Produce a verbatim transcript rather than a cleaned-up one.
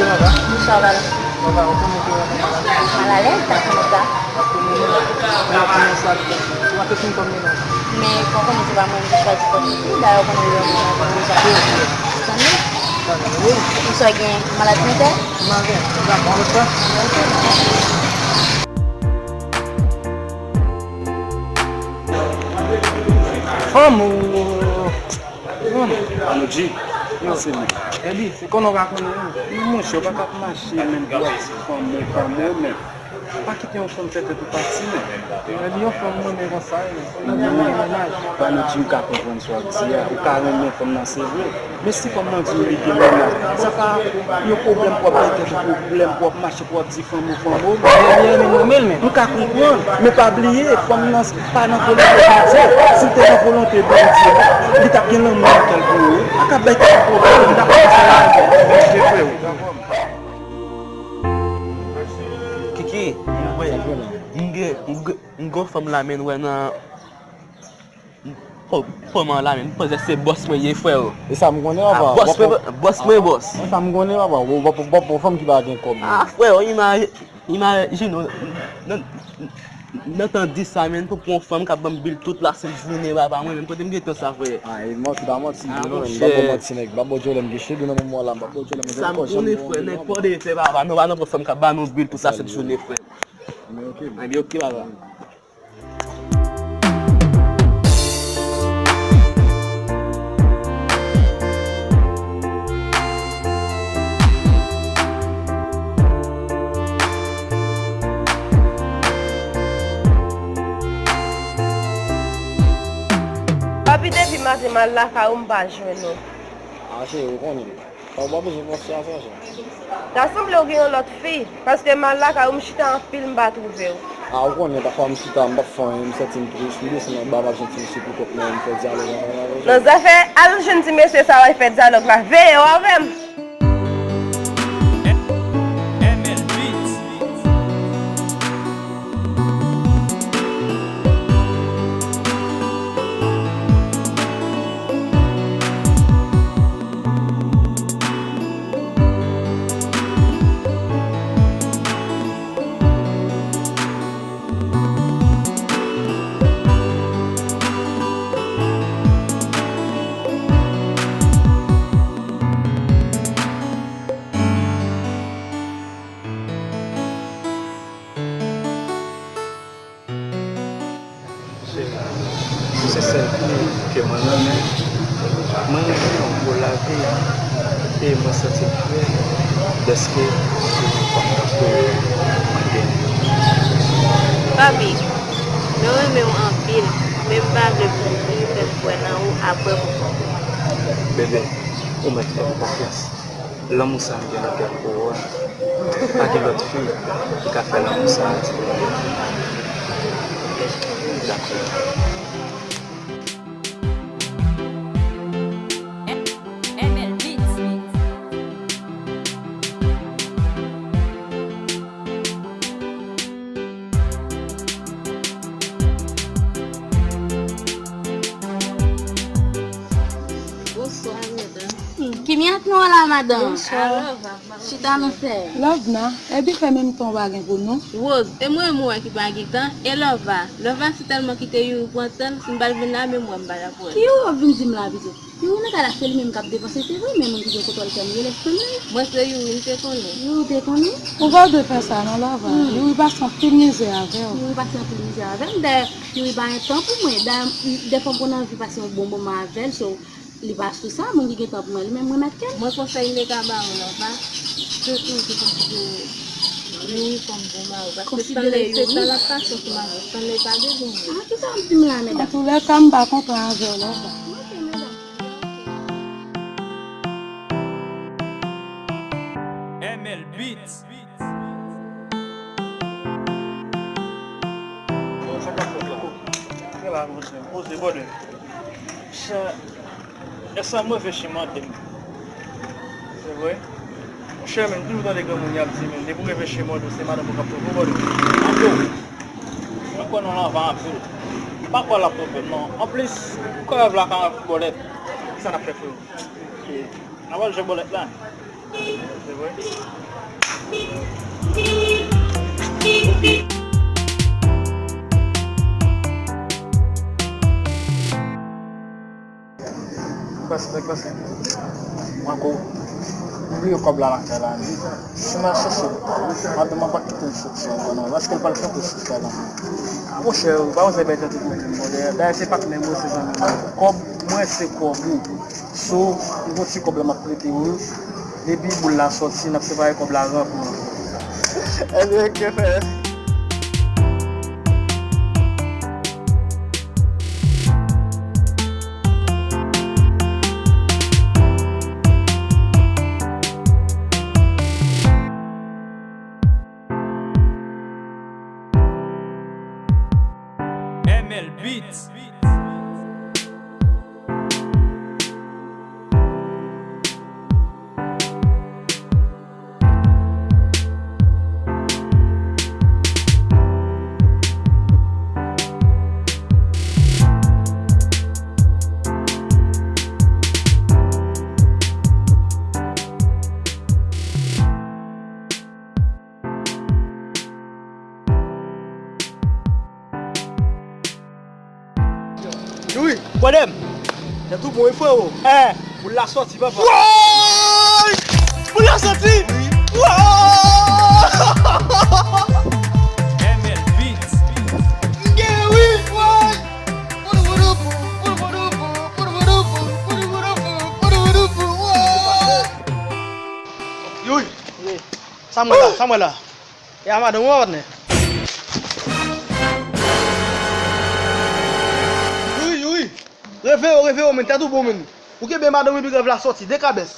Bonswa, Val. Malalèz, sa fè longtan. Men w konnen se pa mwen ki chwazi kòm fi, dayè w konnen yo mwen deja. Tande? Ou sa gen malad mentè? Fanm ou Anodji. Yo, se li. Eli, se konnen w ka konnen, yon mouche, w pa ka ap mache menm pou w ap di fanm ou, fanm ou, men pa kite yon fanm fè tèt ou pati, men. Eli, yon fanm mwen, men konsa, men. Anodji, m ka konprann sa w ap di a, ou ka renmen fanm nan, se vre. Men si fanm nan di w li gen menaj, sa pa yon pwoblèm pou w ap bay tèt ou pwoblèm, pou w ap mache, pou w ap di fanm ou, fanm ou. M ka konprann, men pa bliye, fanm nan pa nan volonte Bondye. Si l te nan volonte Bondye, li t ap gen lanmou nan kè l pou ou. Pa ka bay kè l pwoblèm, m dakò avè w. Kiki, m gen, m gen, m gen yon fanm la, men wè nan, kò-, kòman la, men m panse se bòs mwen ye, frè. E sa m konnen, papa. Bòs mwen, bòs mwen, bòs. E sa m konnen, papa. Ou, ou, ou, ou, ou fanm ki pa gen kòb. Ah, frè, imaj-, imajine w, nan, nan tan dis sa, men pou pran yon fanm k ap ban m bil tout la sent jounen, papa, mwen menm kote m gen tan sa, frè. Ah, e manti, pa manti, non, men m pa ba w manti, nèg. M pa ba w djòlè, m gen chebe nan moman la, m pa ba w djòlè, m gen kòb. Sa m konnen, frè, nenpòt efè, papa, nou pa nan pran fanm k ap ban nou bil tout la sent jounen, frè. Men ok, men. Ah, men ok, papa. Papi, depi maten m al lakay ou, m pa jwenn ou. Ah, cheri, ou konnen. Ou pa bezwen fòse a, chèchè. Ta sanble w gen yon lòt fi, paske m al lakay ou, m chita anpil, m pa twouve w. A, ou konnen, pafwa m chita, m p ap fè anyen, m santi m tris, m desann anba, m ap jwenn ti mesye pou kont mwen, m fè dyalòg ansanm avè yo. Nan zafè al jwenn ti mesye sa w al fè dyalòg la, veye w avè m. Cheri, se sèl fi ke mwen renmen. Mwen renmen yon gwo lavi e mwen santi m fyè dèske se yon fanm tankou ou mwen genyen. Papi, mwen renmen w anpil, men m pa vle pou w mouri fè m kwè nan ou apre mò. Bebe, ou mèt fè m konfyans. Lanmou sa m gen nan kè m pou ou a, pa gen lòt fi ki ka fè lanmou sa a. Dakò. Bonswa, madanm. Kimi ak nou an la, madanm? Bonswa. Chita nou fè. Love nan, epi fè menm tan w pa gen pou nou. Rose, e mwen menm ou wè ki pa gen tan, e Love a? Love a si tèlman kite Youri pran tan l, si m pa t vin la, menm wè m pa t ap wè l. Ki Youri w ap vin di m la, pito? Youri nan kay la, se li menm k ap depanse, se vre, men moun ki gen kontwòl kè m, rele fanm nan. Mwen se Youri, m te konnen. Youri te konnen? Ou pa dwe fè sa non, Love a. Youri pase anpil mizè avè w. Youri pase anpil mizè avè m, dayè, Youri pa gen tan pou mwen. Dayè, m, dèfwa m konn anvi pase yon bon moman avè l, so, li pa sou sa, moun ki gen tan pou mwen, li menm remèt kè l. Mwen konsèy m te ka ba w, Love a, se toujou konsidere Youri kòm bon mari w, paske tan l ap pase ansanm avè w, tan l pa bezwen ou. Ah, kisa w ap di m la, medam? Antoulèka, m pa kontan avè w, Love a. Ok, medam. M L Beats. Sa k ap fèt la? Kè la, monchè, poze bòdè. Chè, èske m reflechi mande m? Se vre? Monchè, men m toujou tande granmoun y ap di, men depi w reflechi mande w, se madanm ou k ap pran pou bòdè. Apo, mwen kwè nan Love a anpil. M pa kwè l ap twonpe m non. Anplis, m kwè Love la ka fè bòlèt. Kisa n ap fè, freo? N ap al jwe bòlèt la. Se vre? Pase, pase. Mwen ko, m bliye kòb la lakay la, wi. Si mwen chèche l, madanm mwen pa kite l soti ankò non. Èske l pral kanpe sou fè la? A monchè, ou pa wè se bèl tèt ou kote m, monchè. Dayè se patnè m, se zanmi m. Kòb mwen se kòb ou. So, m gon ti kòb la m ap prete ou. Depi boul la soti, n ap separe kòb la ranpman. Ebyen, ke fè? M L Beats. Youri, konnen m. Tèt ou bon, wi, frewo. Eh, boul la soti, papa. Woy! Boul la soti! Wi. Woy! M L Beats. M gen, wi, woy! Youri, sa m wè la, sa m wè la. E a madanm ou, patnè? Youri, Youri. Reve yo, reve yo, men tèt ou bon, men. Ou kenbe madanm epi rèv la soti, dekabès.